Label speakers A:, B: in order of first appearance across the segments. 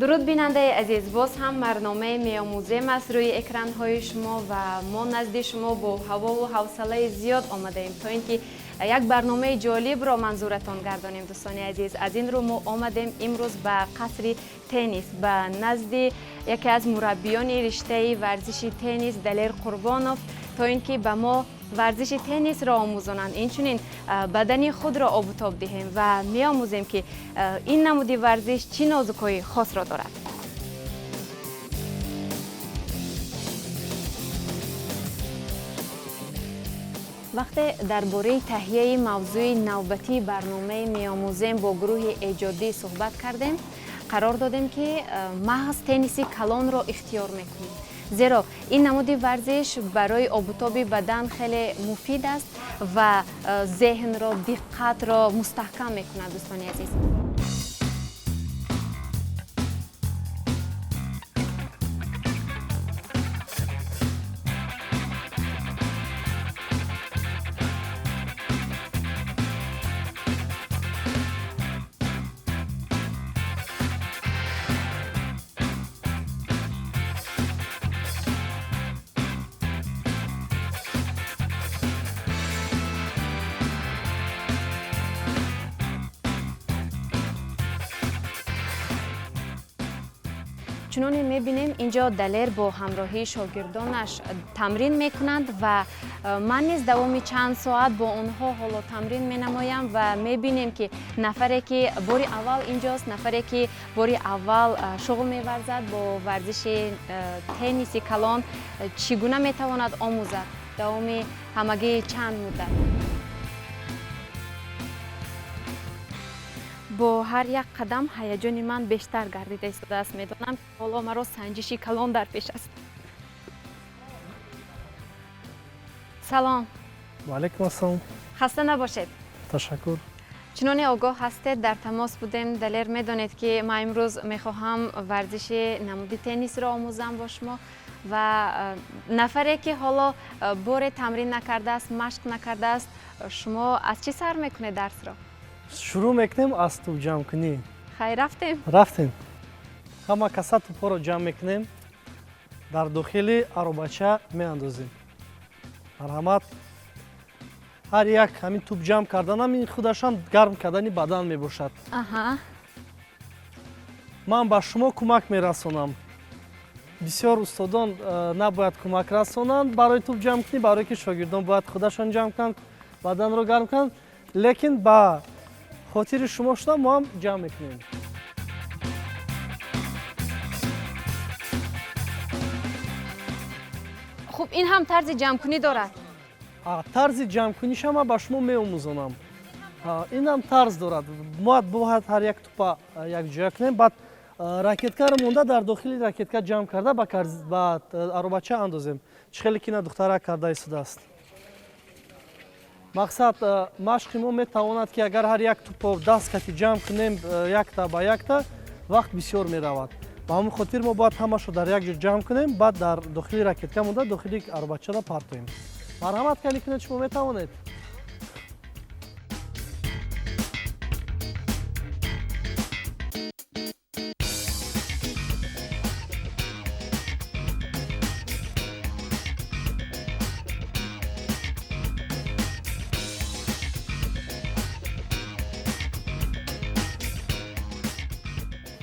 A: Дуруд, бинандаи азиз! Боз ҳам барномаи «Меомӯзем» аст рӯи экранҳои шумо ва мо назди шумо бо ҳавову ҳавсалаи зиёд омадаем, то ин ки як барномаи ҷолибро манзуратон гардонем. Дӯстони азиз, аз ин рӯ мо омадем имрӯз ба қасри теннис, ба назди яке аз мураббиёни риштаи варзиши теннис, Далер Қурбонов, то ин ки ба мо варзиши теннисро омӯзонанд, инчунин бадани худро обутоб диҳем ва меомӯзем, ки ин намуди варзиш чӣ нозукҳои хосро дорад. Вақте дар бораи таҳияи мавзӯи навбатии барномаи «Меомӯзем» бо гурӯҳи эҷодӣ суҳбат кардем, қарор додем, ки маҳз тенниси калонро ихтиёр мекунем, зеро ин намуди варзиш барои обутоби бадан хеле муфид аст ва зеҳнро, диққатро мустаҳкам мекунад. Дӯстони азиз, чуноне мебинем, инҷо Далер бо ҳамроҳии шогирдонаш тамрин мекунанд ва ман низ давоми чанд соат бо онҳо ҳоло тамрин менамоям ва мебинем, ки нафаре ки бори аввал инҷост, нафаре ки бори аввал шуғл меварзад бо варзиши тенниси калон, чӣ гуна метавонад омӯзад давоми ҳамагии чанд муддат. Бо ҳар як қадам ҳаяҷони ман бештар гардида истодааст. Медонам, ки ҳоло маро санҷиши калон дар пеш аст. Салом!
B: Ваалайкум ассалом.
A: Хаста набошед.
B: Ташаккур.
A: Чуноне огоҳ ҳастед, дар тамос будем. Далер, медонед, ки ман имрӯз мехоҳам варзиши намуди теннисро омӯзам бо шумо ва нафаре ки ҳоло боре тамрин накардааст, машқ накардааст, шумо аз чӣ сар мекунед дарсро?
B: Шурӯъ мекунем аз тӯб ҷамъкунӣ.
A: Хайр, рафтем.
B: Рафтем. Ҳама каса тӯбҳоро ҷамъ мекунем, дар дохили аробача меандозем. Марҳамат. Ҳар як ҳамин тӯб ҷамъ карданам, ин худашам гарм кардани бадан мебошад. Ман ба шумо кӯмак мерасонам. Бисёр устодон набояд кӯмак расонанд барои тӯб ҷамъкунӣ, барое ки шогирдон бояд худашон ҷамъ кунанд, баданро гарм кунанд, лекин ба хотири шумо шуда мо ҳам ҷамъ мекунем.
A: Хуб, ин ҳам тарзи ҷамъкунӣ дорад?
B: Тарзи ҷамъкуниша ман ба шумо меомӯзонам. Ин ҳам тарз дорад. Мо бояд ҳар як тӯпа якҷоя кунем, баъд ракеткаро монда, дар дохили ракетка ҷамъ карда, ба аробача андозем, чӣ хеле ки ина духтарак карда истодааст. Мақсад, машқи мо метавонад, ки агар ҳар як тӯпо даст кати ҷамъ кунем, якта ба якта, вақт бисёр меравад. Ба ҳамин хотир мо бояд ҳамашро дар як ҷо ҷамъ кунем, баъд дар дохили ракетка монда, дохили аробачаро партоем. Марҳамат, кани кунед, шумо метавонед.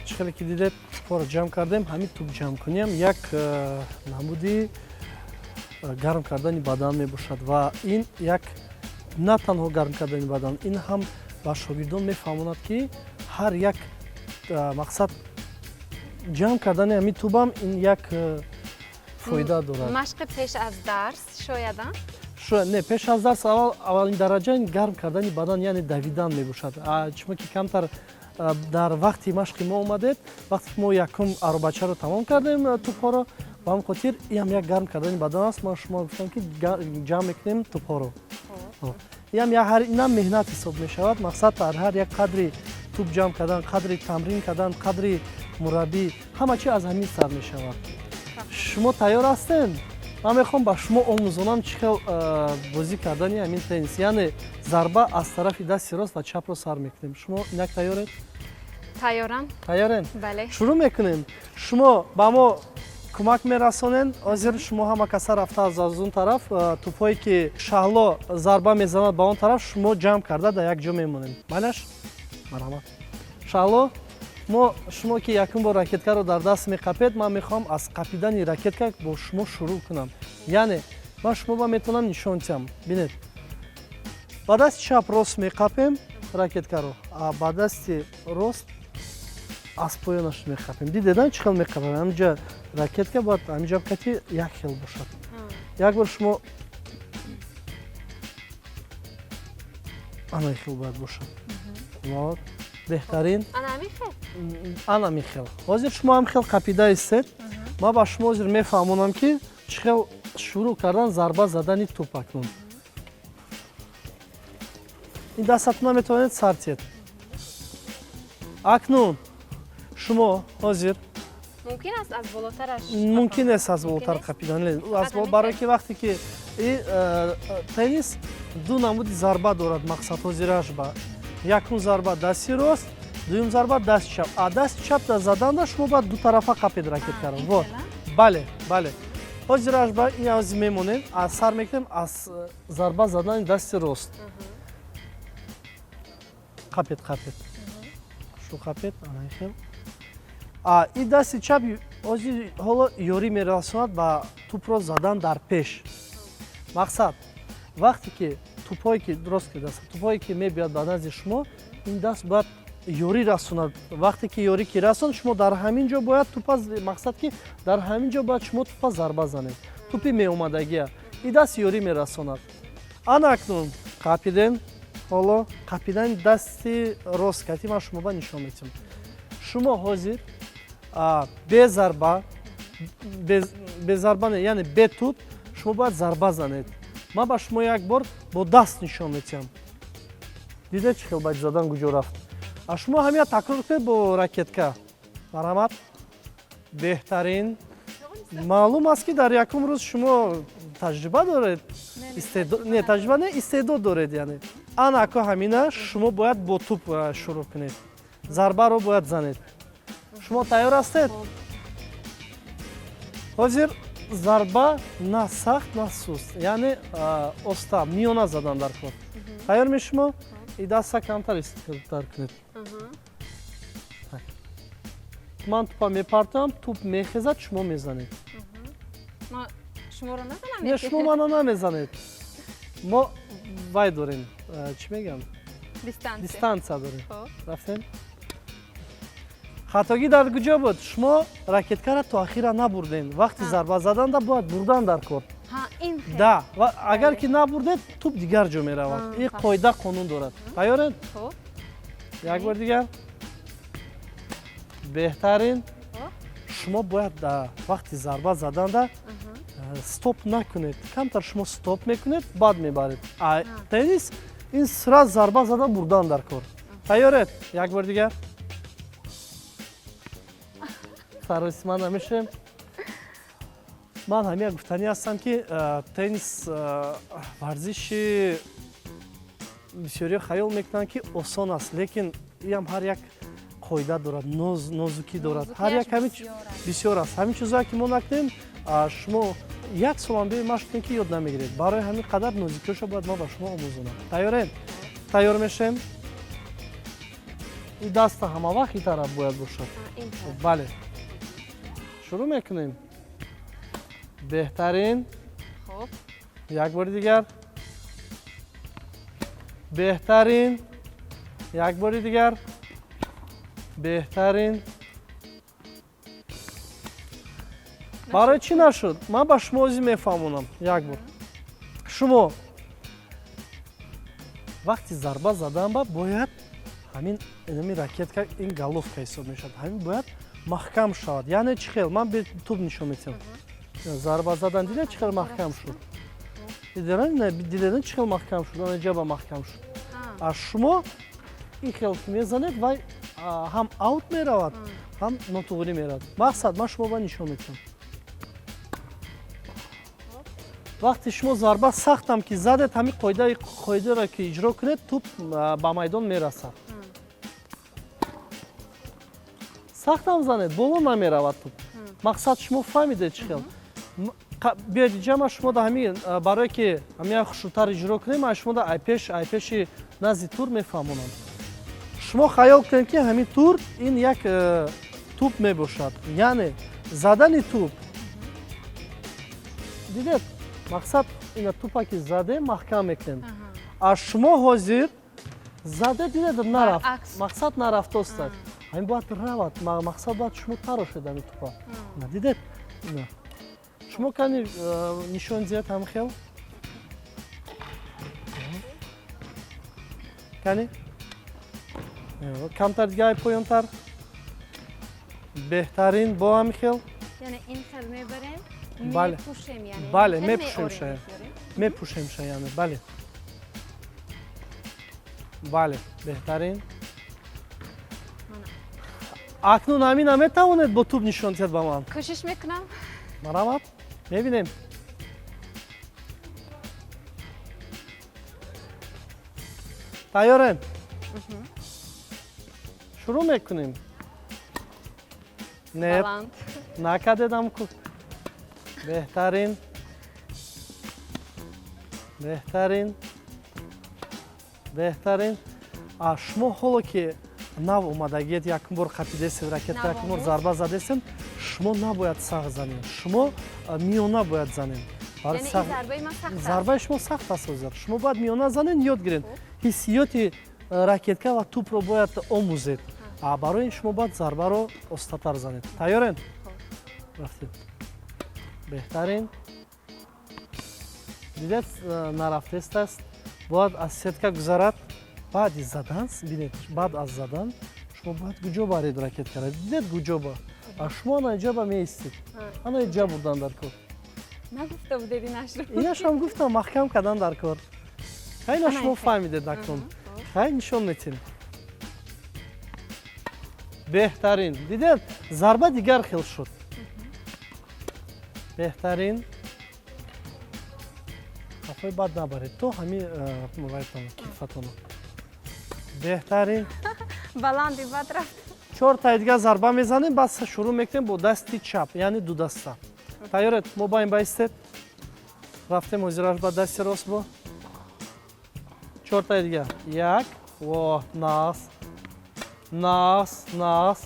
B: Чӣ хеле ки дидед, тӯбҳоро ҷамъ кардем. Ҳамин тӯб ҷамъкуниам як намуди гарм кардани бадан мебошад ва ин як на танҳо гарм кардани бадан, ин ҳам ба шогирдон мефаҳмонад, ки ҳар як мақсад ҷамъ кардани ҳамин тӯбам ин як фоида дорад.
A: Машқи пеш аз дарс шояд, а?
B: Шояд не, пеш аз дарс аввал, аввалин дараҷа ин гарм кардани бадан, яъне давидан мебошад. Шумо ки камтар дар вақти машқи мо омадед, вақте ки мо якум аробачаро тамом кардем, тӯбҳоро, ба ҳамин хотир ин ҳам як гарм кардани бадан аст. Ман шумо гуфтам, ки ҷамъ мекунем тӯбҳоро. Инам инам меҳнат ҳисоб мешавад. Мақсад, дар ҳар як қадри тӯб ҷамъ кардан, қадри тамрин кардан, қадри мураббӣ, ҳама чи аз ҳамин сар мешавад. Шумо тайёр ҳастем? Ман мехоҳам ба шумо омӯзонам чӣ хел бозӣ кардани ҳамин теннис, яъне зарба аз тарафи дасти рост ва чапро сар мекунем. Шумо инак тайёред?
A: Тайёрам.
B: Тайёрен?
A: Бале.
B: Шурӯъ мекунем. Шумо ба мо кӯмак мерасонед. Ҳозир шумо ҳама каса рафта аз он тараф тӯбҳое ки Шаҳло зарба мезанад, ба он тараф шумо ҷамъ карда дар як ҷо мемонем. Майлаш? Марҳамат, Шаҳло. Мо шумо ки якум бор ракеткаро дар даст меқапед, ман мехоҳам аз қапидани ракетка бо шумо шурӯъ кунам. Яъне ман шумо ба метавонам нишон диҳам. Бинед, ба дасти чап рост меқапем ракеткаро, а ба дасти рост аз поёнаш меқапем. Дидедан, чӣ хел меқапем? Ҳаминҷа ракетка бояд ҳаминҷа кати як хел бошад. Як бор шумо ана хел бояд бошад. Вот, беҳтарин. Ана михел. Ҳозир шумо ҳам хел қапида истед. Ман ба шумо ҳозир мефаҳмонам, ки чӣ хел шурӯъ кардан зарба задани тӯп. Акнун ин дастатона метавонед сар тиед. Акнун шумо ҳозир
A: Мумкин аст аз болотараш?
B: Мумкин нест аз болотар қапидан, барое ки вақте ки теннис ду намуди зарба дорад. Мақсад, ҳозираш ба якум зарба дасти рост, дуюм зарба дасти чап. А дасти чап заданда шумо бояд дутарафа қапед ракеткаро. Вот, бале, бале. Ҳозираш ба ин ҳозир мемонем, аз сар мекунем, аз зарба задани дасти рост. Қапед, қапед, шу қапед, ана хел. А и дасти чап ҳозир ҳоло ёрӣ мерасонад ба тӯпро задан дар пеш. Мақсад, вақте ки тӯпҳое ки рост кидаст, тӯпҳое ки мебиёд ба назди шумо, ин даст бояд ёрӣ расонад. Вақте ки ёрӣ ки расон, шумо дар ҳамин ҷо бояд тӯпа, мақсад ки дар ҳамин ҷо бояд шумо тӯпа зарба занед, тӯпи меомадагия. И даст ёрӣ мерасонад. Ана акнун қапидем. Ҳоло қапидани дасти рост кати ман шумо ба нишон медиҳам. Шумо ҳозир безарба, безарба, яъне бе тӯп шумо бояд зарба занед. Ман ба шумо як бор бо даст нишон медиҳам. Дидед, чӣ хел баъди задан куҷо рафт? А шумо ҳамия такрор кунед бо ракетка. Марҳамат, беҳтарин. Маълум аст, ки дар якум рӯз шумо таҷриба доред, не, таҷриба не, истеъдод доред. Яъне ана ако ҳамина шумо бояд бо тӯп шурӯъ кунед, зарбаро бояд занед. Шумо тайёр ҳастед? Ҳозир зарба на сахт, на суст, яъне оста, миёна задан дар кор. Тайёр мешумо? И даста камтар истифода кунед. Ман тӯпа мепартоям, тӯп мехезад, шумо мезанед.
A: Шуморо назанам?
B: Не, шумо мана намезанед. Мо вай дорем, чӣ мегӯям, дистанция дорем. Рафтем. Хатогӣ дар куҷо буд? Шумо ракеткара то ахира набурдем. Вақти зарба заданда бояд бурдан дар кор. Да, ва агар ки набурдед, тӯп дигар ҷо меравад. Ин қоида, қонун дорад. Тайёред? Як бор дигар. Беҳтарин. Шумо бояд дар вақти зарба заданда стоп накунед. Камтар шумо стоп мекунед, баъд мебаред. А теннис ин сразу зарба зада бурдан дар кор. Тайёред? Як бор дигар. Саросима намешем. Ман ҳамия гуфтанӣ ҳастам, ки теннис варзиши бисёриҳо хаёл мекунанд, ки осон аст, лекин иам ҳар як қоида дорад, нозукӣ дорад, ҳар як ҳамин бисёр аст. Ҳамин чизое ки мо накунем, шумо як солам бе машқ кунед, ки ёд намегиред. Барои ҳамин қадар нозукиҳоша бояд ман ба шумо омӯзонам. Тайёрем? Тайёр мешем. И даста ҳама вақт ин тараф бояд бошад. Бале, шурӯъ мекунем. Беҳтарин. Як бори дигар. Беҳтарин. Як бори дигар. Беҳтарин. Барои чӣ нашуд, ман ба шумо озӣ мефаҳмонам. Як бор шумо вақти зарба задан ба бояд ҳамин инами ракетка, ин головка ҳисоб мешавад, ҳамин бояд маҳкам шавад. Яъне чӣ хел? Ман бе тӯб нишон медиҳам. Зарба задан, дида, чӣ хел маҳкам шуд? Дидед, чӣ хел маҳкам шуд? Ана ҷаба маҳкам шуд. А шумо ин хел ки мезанед, вай ҳам аут меравад, ҳам нотуғрӣ меравад. Мақсад, ман шумо ба нишон медиҳам. Вақте шумо зарба сахтам ки задед, ҳамин қоидаро ки иҷро кунед, тӯп ба майдон мерасад. Сахтам занед, боло намеравад туп. Мақсад шумо фаҳмидед чӣ хел. Биёед инҷа, ман шумо да ҳамин, барое ки ҳамин хушрӯтар иҷро кунем, ман шумо да айпеши назди тур мефаҳмонам. Шумо хаёл кунед, ки ҳамин тур ин як туп мебошад, яъне задани туп, дидед, мақсад ина тупа ки задем, маҳкам мекунем. А шумо ҳозир заде, дидед, нарафт. Мақсад нарафтостад, ҳамин бояд равад. Мақсад бояд шумо тарошед ҳамин тупа. Дидед, шумо кани нишон диҳед ҳам хел, кани камтар дига, поёнтар, беҳтарин, бо ҳамин хел.
A: Яъне ин хел мебарем?
B: Бале.
A: Мепӯшем, яъне?
B: Бале, мепӯшем шая, мепӯшем ша, яъне бале, бале, беҳтарин. Акнун ҳамина метавонед бо туп нишон диҳед ба ман?
A: Кӯшиш мекунам.
B: Марҳамат, мебинем. Тайёрем, шурӯъ мекунем. Не, накардедам ку. Беҳтарин, беҳтарин, беҳтарин. А шумо ҳоло ки нав омадагиед, якум бор қапидесед ракета, якум бор зарба задесед, шумо набояд сахт занед, шумо миёна бояд занед. Зарбаи шумо сахт аст ҳозир, шумо бояд миёна занед, ёд гиред, ҳиссиёти ракетка ва тупро бояд омӯзед. А барои ин шумо бояд зарбаро остатар занед. Тайёрен? Рафтед. Беҳтарин. Дидед, нарафтест аст, бояд аз сетка гузарад. Баъди задан, бинед, баъд аз задан шумо бояд куҷо баред ракеткара? Дидед, куҷо ба? А шумо ана иҷа ба меистед, ана иҷа бурдан дар кор.
A: Нагуфта будед инашро.
B: Инашам гуфтам, маҳкам кардан дар кор. Хайна, шумо фаҳмидед акнун. Хай, нишон метем. Беҳтарин. Дидед, зарба дигар хел шуд. Беҳтарин. Қафои бад набаред то ҳамин вайтон, китфатоно. Беҳтарин.
A: Баланди бад рафт.
B: Чортаи дигар зарба мезанем, баъд шурӯъ мекунем бо дасти чап, яъне дудаста. Тайёред? Мо ба ин баистед. Рафтем ҳозираш ба дасти рост бо чортаи дигар. Як, во, нағз, нағз, нағз.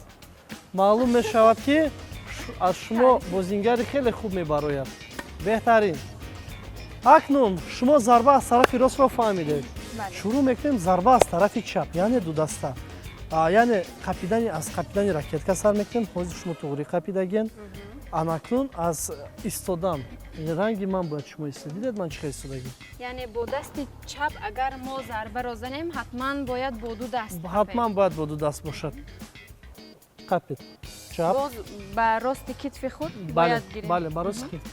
B: Маълум мешавад, ки аз шумо бозингари хеле хуб мебарояд. Беҳтарин. Акнун шумо зарба аз тарафи ростро фаҳмидед, шурӯъ мекунем зарба аз тарафи чап, яъне дудаста, яъне қапидани, аз қапидани ракетка сар мекунем. Ҳозир шумо туғрӣ қапидагиен. Анакнун аз истодан, ранги ман бояд шумо истед. Дидед, ман чӣ хел истодагӣ?
A: Яъне бо дасти чап агар мо зарбаро занем, ҳатман бояд бо ду даст?
B: Ҳатман бояд бо ду даст бошад. Қапид чап.
A: Боз ба рости китфи худ бояд гирем?
B: Бале, ба рости китф.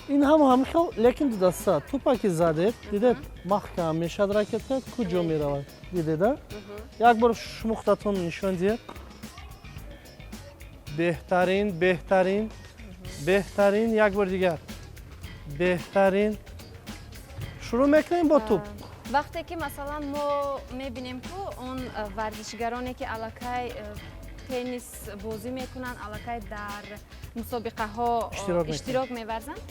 B: Ин ҳам ҳамин хел, лекин дудаста. Тупа ки задед, дидед, маҳкам мешавад ракетка, куҷо меравад, дидеда? Як бор шумо худатон нишон диҳед. Беҳтарин, беҳтарин, беҳтарин. Як бор дигар. Беҳтарин. Шурӯъ мекунем бо туп.
A: Вақте ки масалан мо мебинем ку он варзишгароне ки аллакай теннис бозӣ мекунанд, аллакай дар мусобиқаҳо иштирок меварзанд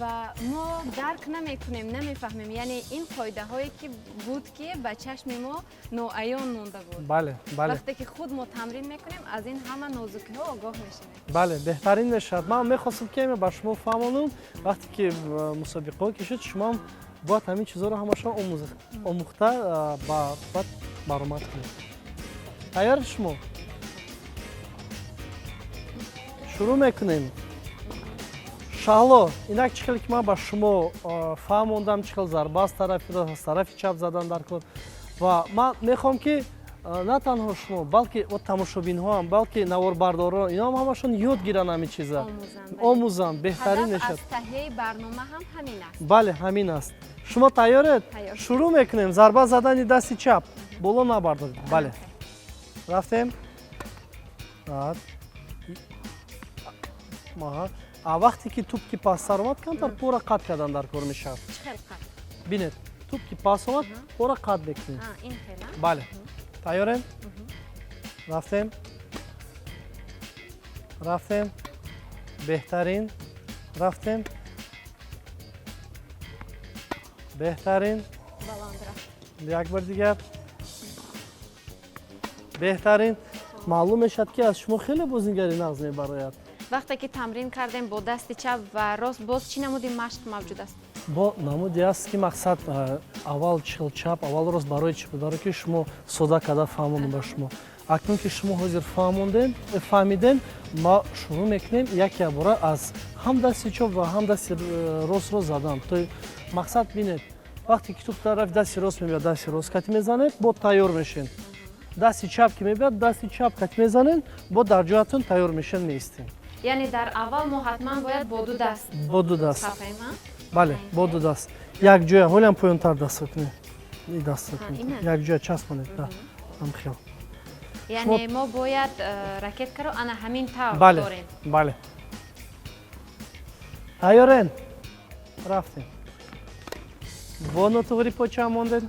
A: ва мо дарк намекунем, намефаҳмем, яъне ин қоидаҳое ки буд, ки ба чашми мо ноаён монда буд.
B: Бале, бале.
A: Вақте ки худ мо тамрин мекунем, аз ин ҳама нозукиҳо огоҳ мешавем.
B: Бале, беҳтарин мешавад. Ман мехостам ки ба шумо фаҳмонам, вақте ки мусобиқаҳо ки шуд, шумоам бояд ҳамин чизҳоро ҳамаша омӯхта баъд баромад кунед. Тайёри шумо? Шурӯъ мекунем. Шаҳло, инак чӣ хеле ки ман ба шумо фаҳмондам, чӣ хел зарба аз тарафи рост, аз тарафи чап задан дар кор, ва ман мехоҳам, ки на танҳо шумо, балки тамошобинҳоам, балки наворбардорон, иноам ҳамашон ёд гиранд ҳамин чиза, омӯзанд, беҳтарин мешавад.
A: Таҳияи барнома ҳам ҳамин аст.
B: Бале, ҳамин аст. Шумо тайёред? Шурӯъ мекунем. Зарба задани дасти чап, боло набардоред. Бале, рафтем. А вақте ки туп ки пасттар омад, камтар пора қатъ кардан дар кор мешавад. Бинед, туп ки пас омад, пора қатъ мекунем. Бале, тайёрем? Рафтем. Рафтем, беҳтарин, рафтем, беҳтарин. Як бор дигар, беҳтарин. Маълум мешавад, ки аз шумо хеле бозигари нағз мебарояд.
A: Вақте ки тамрин кардем бо дасти чап ва рост, боз чӣ намуди машқ мавҷуд аст?
B: Бо намуде аст, ки мақсад аввал чил чап, аввал рост. Барои чӣ? Барое ки шумо сода карда фаҳмонам ба шумо. Акнун ки шумо ҳозир фаҳмондем, фаҳмидем, ма шурӯъ мекунем як якбора аз ҳам дасти чоп ва ҳам дасти ростро задан. То мақсад, бинед, вақте ки туп тарафи дасти рост мебиёд, дасти рост кати мезанед, бо тайёр мешен. Дасти чап ки мебиёд, дасти чап кати мезанед, бо дар ҷоятон тайёр мешен, меистем.
A: Яъне дар аввал мо ҳатман бояд бо ду даст?
B: Бо ду даст.
A: Қапем, а?
B: Бале, бо ду даст якҷоя. Ҳолиам поёнтар даст кунед, даст
A: ина?
B: якҷоя часпонед, да, ҳамхел.
A: Яъне мо бояд ракеткаро ана ҳамин тавр
B: Бале.
A: дорем?
B: Бале, тайёрен? Рафтем. Бо нотуғри поча мондед,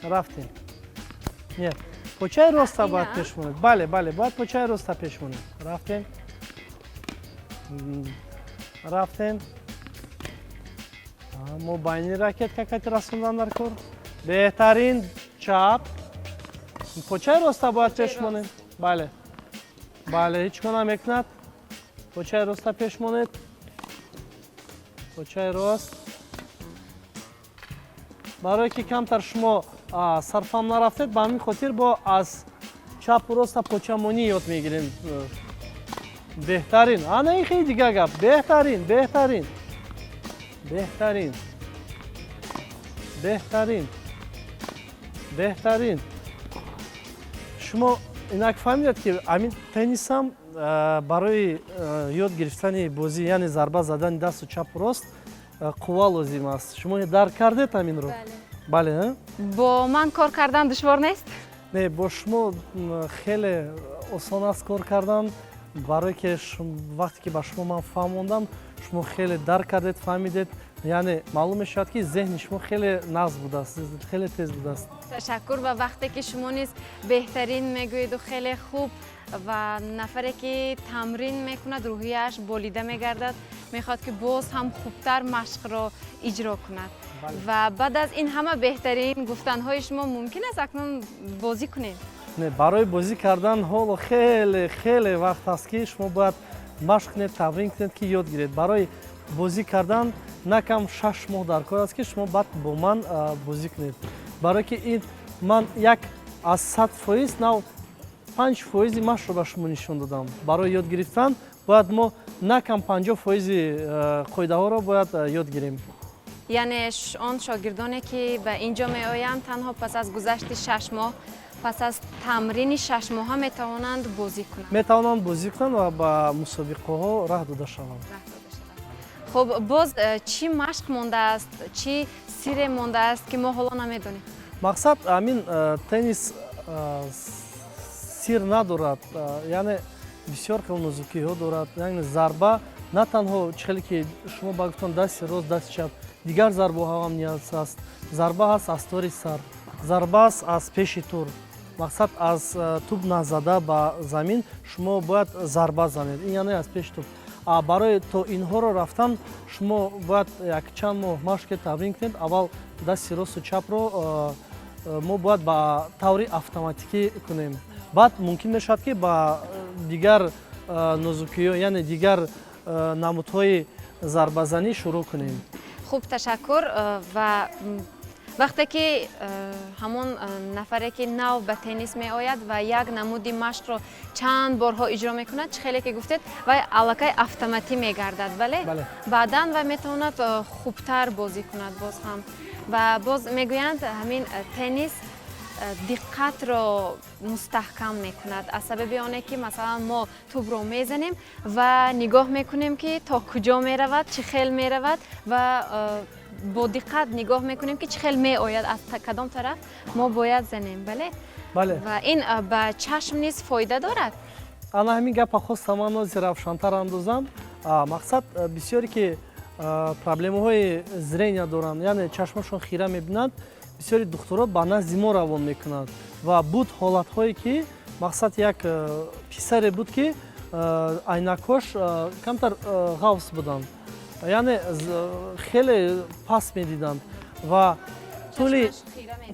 B: рафтем. Не, почаи роста бояд
A: Ина?
B: пеш монед. Бале, бояд почаи роста пеш монед. Рафтем. Рафтем. Мо байни ракетка кати расондан дар кор. Беҳтарин, чап. Почаи роста бояд пеш монед. Бале, ҳеҷ кор намекунад. Почаи роста пеш монед, почаи рост, барое ки камтар шумо сарфам нарафтед. Ба ҳамин хотир бо аз чапу роста почамонӣ ёд мегирем. Беҳтарин, ана ин хеле дига гап. Беҳтарин, беҳтарин, беҳтарин, беҳтарин, беҳтарин. Шумо инак фаҳмидед, ки ҳамин теннисам барои ёд гирифтани бозӣ, яъне зарба задани дасту чапу рост, қувва лозим аст. Шумо дарк кардед ҳаминро, бале, а?
A: Бо ман кор кардан душвор нест?
B: Не, бо шумо хеле осон аст кор кардан, барое ки вақте ки ба шумо ман фаҳмондам, шумо хеле дарк кардед, фаҳмидед. Яъне маълум мешавад, ки зеҳни шумо хеле нағз будааст, хеле тез будааст.
A: Ташаккур. Ва вақте ки шумо низ беҳтарин мегӯеду хеле хуб, ва нафаре ки тамрин мекунад, рӯҳияаш болида мегардад, мехоҳад, ки боз ҳам хубтар машқро иҷро кунад. Ва баъд аз ин ҳама беҳтарин гуфтанҳои шумо, мумкин аст акнун бозӣ кунем?
B: Не, барои бозӣ кардан ҳоло хеле хеле вақт аст, ки шумо бояд машқ кунед, тамрин кунед, ки ёд гиред. Барои бозӣ кардан на кам 6 моҳ дар кор аст, ки шумо баъд бо ман бозӣ кунед, барое ки ин ман як аз 100% нав 5 фоизи машқро ба шумо нишон додам. Барои ёд гирифтан бояд мо на кам 50 фоизи қоидаҳоро бояд ёд гирем.
A: Яъне он шогирдоне, ки ба ин ҷо меоянд, танҳо пас аз гузашти 6 моҳ, пас аз тамрини 6 моҳа метавонанд бозӣ кунанд?
B: Метавонанд бозӣ кунанд ва ба мусобиқаҳо раҳ дода шаванд.
A: Раҳ дода шаванд. Хуб, боз чӣ машқ мондааст, чӣ сирре мондааст, ки мо ҳоло намедонем?
B: Мақсад, ҳамин теннис сир надорад, яъне бисёр хел нозукиҳо дорад. Яъне зарба на танҳо чӣ хеле ки шумо ба гуфтон, дасти рост, дасти чап, дигар зарбаҳо ҳам ниёз аст. Зарба ҳаст аз тори сар, зарба аст аз пеши тур. Мақсад, аз тӯб назада ба замин шумо бояд зарба занед, ин яъне аз пеши тӯб. А барои то инҳоро рафтан шумо бояд якчанд моҳ машқе тамрин кунед. Аввал дасти росту чапро мо бояд ба таври автоматикӣ кунем, баъд мумкин мешавад, ки ба дигар нозукиҳо, яъне дигар намудҳои зарбазанӣ шурӯъ кунем.
A: Хуб, ташаккур. Ва вақте ки ҳамон нафаре, ки нав ба теннис меояд ва як намуди машқро чанд борҳо иҷро мекунад, чӣ хеле ки гуфтед, вай аллакай автоматӣ мегардад, бале?
B: Бале.
A: Баъдан вай метавонад хубтар бозӣ кунад боз ҳам. Ва боз мегӯянд, ҳамин теннис диққатро мустаҳкам мекунад, аз сабаби оне ки, масалан, мо тӯбро мезанем ва нигоҳ мекунем, ки то куҷо меравад, чӣ хел меравад, ва бо диққат нигоҳ мекунем, ки чӣ хел меояд, аз кадом тараф мо бояд занем, бале?
B: Бале.
A: Ва ин ба чашм низ фоида дорад?
B: Ана ҳамин гапа хостам ман нози равшантар андозам. Мақсад, бисёре ки проблемаҳои зрения доранд, яъне чашмашон хира мебинанд, бисёри духтурон ба назди мо равон мекунанд. Ва буд ҳолатҳое, ки мақсад, як писаре буд, ки Айнакҳош камтар ғафз буданд, яъне хеле паст медиданд ва тӯли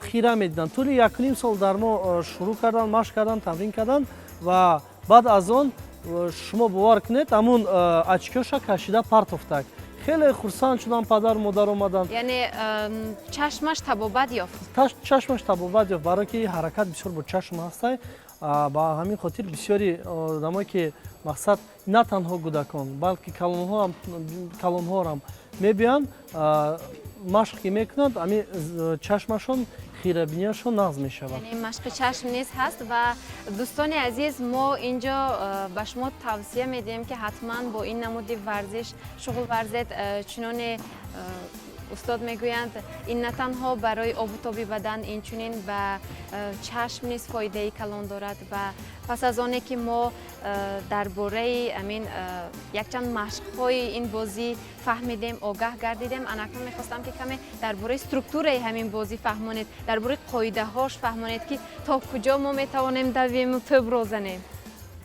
B: хира медиданд. Тӯли 1,5 сол дар мо шурӯъ карданд, машқ карданд, тамрин карданд ва баъд аз он, шумо бовар кунед, ҳамун очкиоша кашида партофтак. Хеле хурсанд шудам, падару модар омаданд.
A: Яъне чашмаш табобат ёфт.
B: Чашмаш табобат ёфт, барое ки ҳаракат бисёр бо чашм ҳастай. Ба ҳамин хотир бисёри одамое ки, мақсад, на танҳо кӯдакон, балки калонҳоам мебиёянд, машқ ки мекунанд, ҳамин чашмашон, хирабинияшон нағз мешавад.
A: Яъне машқи чашм низ ҳаст. Ва дӯстони азиз, мо инҷо ба шумо тавсия медиҳем, ки ҳатман бо ин намуди варзиш шуғл варзед. Чуноне устод мегӯянд, ин на танҳо барои обутоби бадан, инчунин ба чашм низ фоидаи калон дорад. Ва пас аз оне ки мо дар бораи амин якчанд машқҳои ин бозӣ фаҳмидем, огаҳ гардидем, анакнун мехостам, ки каме дар бораи структураи ҳамин бозӣ фаҳмонед, дар бораи қоидаҳош фаҳмонед, ки то куҷо мо метавонем давему тӯбро занем.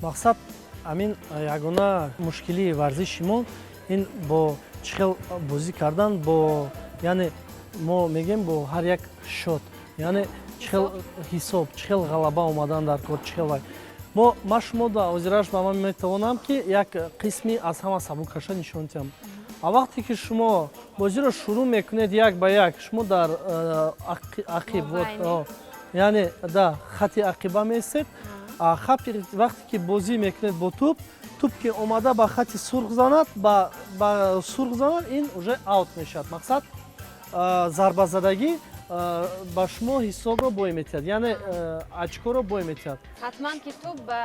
B: Мақсад, ҳамин ягона мушкилии варзиши мо ин бо чӣ хел бозӣ кардан, бо, яъне мо мегӯем, бо ҳар як счёт, яъне чӣ хел ҳисоб, чӣ хел ғалаба омадан дар кор, чӣ хел вай. Мо ма шумо да ҳозираш ба ман метавонам, ки як қисми аз ҳама сабукаша нишон диҳам. А вақте ки шумо бозиро шурӯъ мекунед, як ба як, шумо дар ақиб, яъне да хати ақиба меистед. Вақте ки бозӣ мекунед бо тӯб, тӯб ки омада ба хати сурх занад, ба сурх занад, ин уже аут мешавад. Мақсад, зарбазадагӣ ба шумо ҳисобро бой метиҳад, яъне очкоро бой метиҳад.
A: Ҳатман ки тӯб ба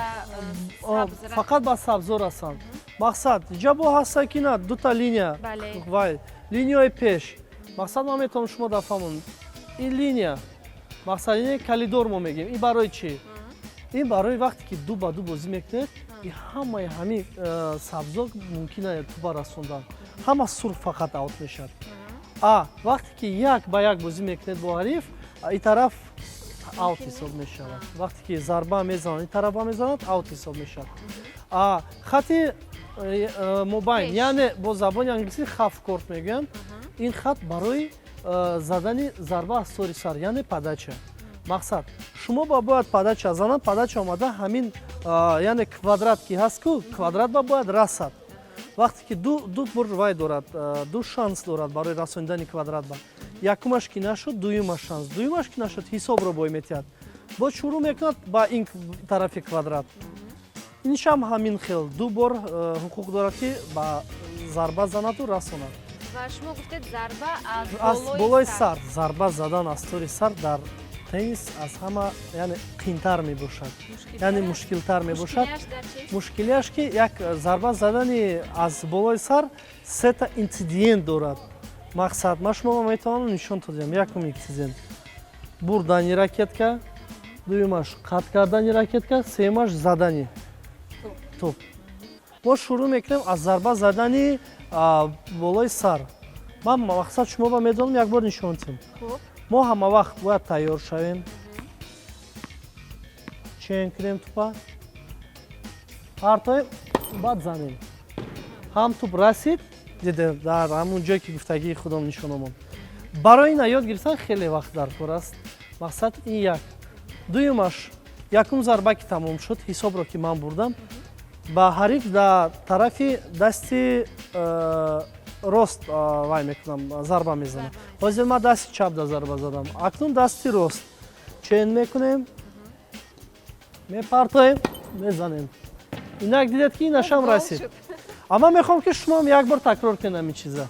B: Фақат ба сабзо расанд. Мақсад, ҷабо ҳаста ки на дута линия, вай линияи пеш. Мақсад, ман метавонам шумо дафаҳмон, ин линия, мақсад, ин коридор мо мегӯем. Ин барои чӣ? Ин барои вақте ки ду ба ду бозӣ мекунед, ҳамаи ҳамин сабзо мумкин тӯба расондан, ҳама сурх фақат аут мешавад. А вақте ки як ба як бозӣ мекунед бо ҳариф, ин тараф аут ҳисоб мешавад. Вақте ки зарба мезанад, ин тарафа мезанад, аут ҳисоб мешавад. А хати мобайн, яъне бо забони англисӣ half court мегӯянд, ин хат барои задани зарба аз тори сар, яъне подача. Мақсад, шумо ба бояд подача занад, подача омада ҳамин, яъне квадрат ки ҳаст ку, квадрат ба бояд расад. Вақте ки ду бор вай дорад, ду шанс дорад барои расонидани квадрат ба. Якумаш ки нашуд, дуюмаш шанс, дуюмаш ки нашуд, ҳисобро бой метиҳад. Боз шурӯъ мекунад ба ин тарафи квадрат. Иншам ҳамин хел ду бор ҳуқуқ дорад, ки ба зарба занаду расонад.
A: Ва шумо гуфтед, зарба
B: аз болои сар. Зарба задан аз тори сар дар теннис аз ҳама, яъне, қиинтар мебошад, яъне мушкилтар мебошад. Мушкилиаш ки як зарба задани аз болои сар сета инцидент дорад. Мақсад, ман шумо метавонам нишон додиҳам. Якум инцидент — бурдани ракетка, дуюмаш — қатъ кардани ракетка, сеюмаш — задани туп. Мо шурӯъ мекунем аз зарба задани болои сар. Ман, мақсад, шумо ба медонам, як бор нишон диҳем. Мо ҳама вақт бояд тайёр шавем, чен кунем тупа, партоем, баъд занем. Ҳам туп расид, дидем, дар ҳамун ҷое ки гуфтагии худом нишон омад. Барои ина ёд гирифтан хеле вақт дар кор аст. Мақсад, ин як. Дуюмаш, якум зарба ки тамом шуд, ҳисобро ки ман бурдам, ба ҳариф дар тарафи дасти рост вай мекунам, зарба мезанам. Ҳозир ман дасти чап да зарба задам, акнун дасти рост. Чен мекунем, мепартоем, мезанем. Инак дидед, ки инашам расид. Амма мехоҳам, ки шумоам як бор такрор кунед ҳамин чиза.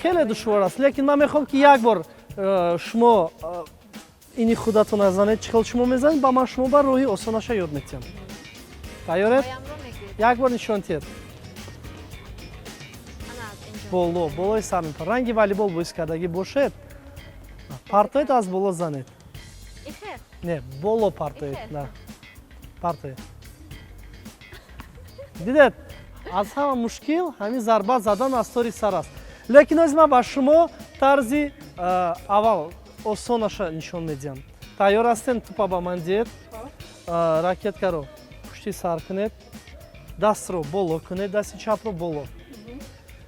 B: Хеле душвор аст, лекин ман мехоҳам, ки як бор шумо ини худатон занед, чӣ хел шумо мезанед, ба ман шумо ба роҳи осонаша ёд метиҳам. Тайёред? Як бор нишон диҳед. Боло, болои сар мепар, ранги волейбол бозӣ кардагӣ бошед, партоед, аз боло занед. Не, боло партоед, партоед. Дидед, аз ҳама мушкил ҳамин зарба задан аз тори сар аст. Лекин оз ман ба шумо тарзи аввал осонаша нишон медиҳам. Тайёр ҳастем? Тупа ба ман диҳед, ракеткаро. Пушти сар кунед, дастро боло кунед, дасти чапро боло.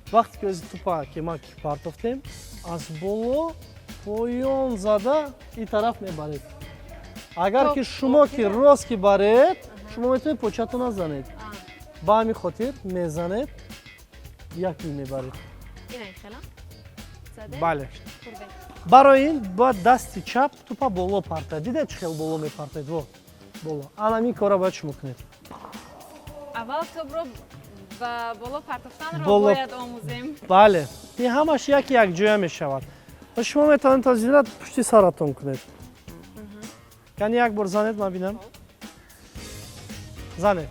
B: Вақте ки ози тупа ки ма ки партофтем, аз боло поён зада ин тараф мебаред. Агар ки шумо ки рост ки баред, шумо метавонед початона занед. Ба ҳамин хотир мезанед, як мил мебаред. Бале, барои ин бояд дасти чап тупа боло партояд. Дидед, чӣ хел боло мепартоед? Во, боло. Ана ҳамин кора бояд шумо кунед.
A: Аввал тӯбро ба боло партофтанро бояд омӯзем.
B: Бале, ин ҳамаш яки якҷоя мешавад. Шумо метавонед то зинат пушти саратон кунед. Яъне як бор занед, ман бинам. Занед,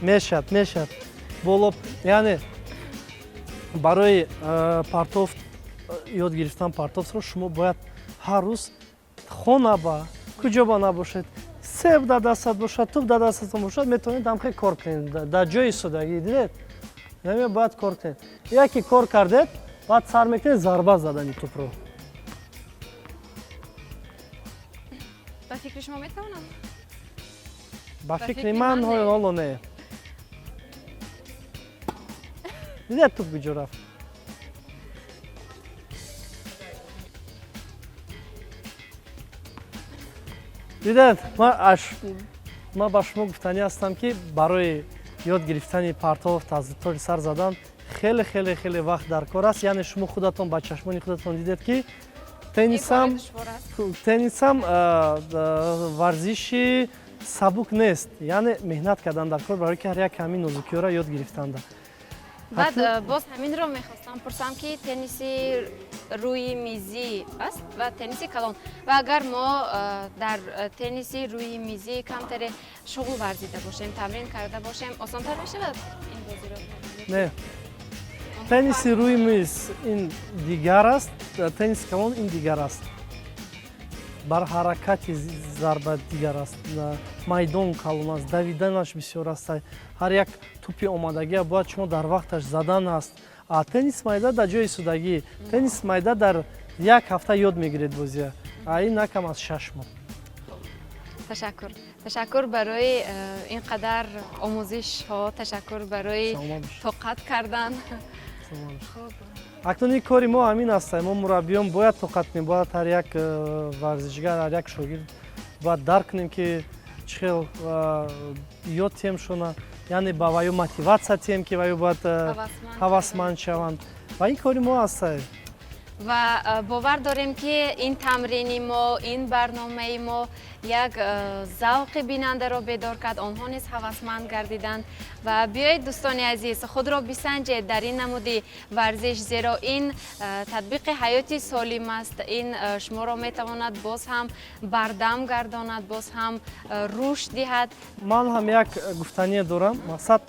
B: мешавад, мешавад боло. Яъне барои партофт ёд гирифтан, партофтро шумо бояд ҳар рӯз хона ба куҷо ба набошед, себ дар дастат бошад, туп дар дастатон бошад, метавонед ҳамхел кор кунед дар ҷои истодагӣ. Дидед, наме бояд кор кунед. Яке кор кардед, баъд сар мекунед зарба задани тупро.
A: Ба фикри шумо метавонам?
B: Ба фикри ман ҳоло не. Дидед, туп куҷо рафт? Дидед, ман ба шумо гуфтанӣ ҳастам, ки барои ёд гирифтани партофт аз тори сар задан хеле, хеле, хеле вақт дар кор аст. Яъне шумо худатон ба чашмони худатон дидед, ки теннисам варзиши сабук нест. Яъне меҳнат кардан дар кор, барои ки ҳар як ҳамин нозукиҳоро ёд гирифтанда.
A: Баъд боз ҳаминро мехостам пурсам, ки тенниси рӯи мизӣ аст ва тенниси калон. Ва агар мо дар тенниси рӯи мизӣ камтаре шуғл варзида бошем, тамрин карда бошем, осонтар мешавад ин бозиро?
B: Не, тенниси рӯи миз ин дигар аст, тенниси калон ин дигар аст. Бар ҳаракати зарба дигар аст, майдон калон аст, давиданаш бисёр аст, ҳар як тупи омадагия бояд шумо дар вақташ задан аст. А теннис майда дар ҷои истодагӣ, теннис майда дар як ҳафта ёд мегиред бозия, а ин на кам аз 6 моҳ.
A: Ташаккур, ташаккур барои ин қадар омӯзишҳо, ташаккур барои тоқат кардан.
B: Акнун ин кори мо ҳамин аст. Мо мураббиён бояд тоқат кунем, бояд ҳар як варзишгар, ҳар як шогирд бояд дарк кунем, ки чӣ хел ёд тиҳем шона, яъне ба ваю мотиватсия тиҳем, ки ваю бояд ҳавасманд шаванд, ва ин кори мо аст.
A: Ва бовар дорем, ки ин тамрини мо, ин барномаи мо як завқи бинандаро бедор кард, онҳо низ ҳавасманд гардиданд. Ва биёед, дӯстони азиз, худро бисанҷед дар ин намуди варзиш, зеро ин татбиқи ҳаёти солим аст. Ин шуморо метавонад боз ҳам бардам гардонад, боз ҳам рушд диҳад.
B: Ман ҳам як гуфтание дорам. Мақсад,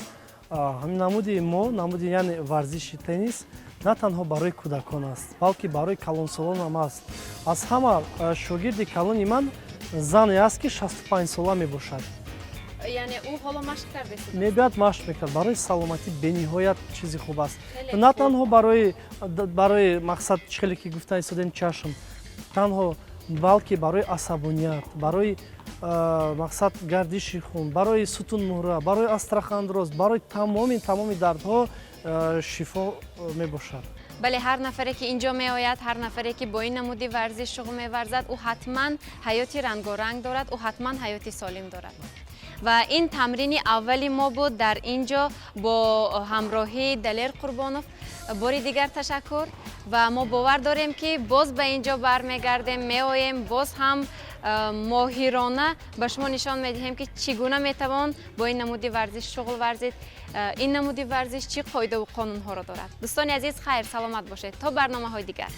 B: ҳамин намуди мо, намуди, яъне варзиши теннис на танҳо барои кӯдакон аст, балки барои калонсолон ҳам аст. Аз ҳама шогирди калони ман зане аст, ки 65сола мебошад.
A: Яъне ӯ ҳоло машқ кардааст?
B: Мебиёд, машқ мекард. Барои саломатӣ бениҳоят чизи хуб аст. На танҳо барои мақсад, чӣ хеле ки гуфта истодем, чашм танҳо, балки барои асабоният, барои мақсад гардиши хун, барои сутунмуҳра, барои остеохондроз, барои тамоми дардҳо шифо мебошад.
A: Бале, ҳар нафаре ки инҷо меояд, ҳар нафаре ки бо ин намуди варзиш шуғл меварзад, ӯ ҳатман ҳаёти рангоранг дорад, ӯ ҳатман ҳаёти солим дорад. Ва ин тамрини аввали мо буд дар ин ҷо бо ҳамроҳии Далер Қурбонов. Бори дигар ташаккур, ва мо бовар дорем, ки боз ба ин ҷо бармегардем, меоем, боз ҳам моҳирона ба шумо нишон медиҳем, ки чӣ гуна метавон бо ин намуди варзиш шуғл варзид, ин намуди варзиш чӣ қоидаву қонунҳоро дорад. Дӯстони азиз, хайр, саломат бошед то барномаҳои дигар.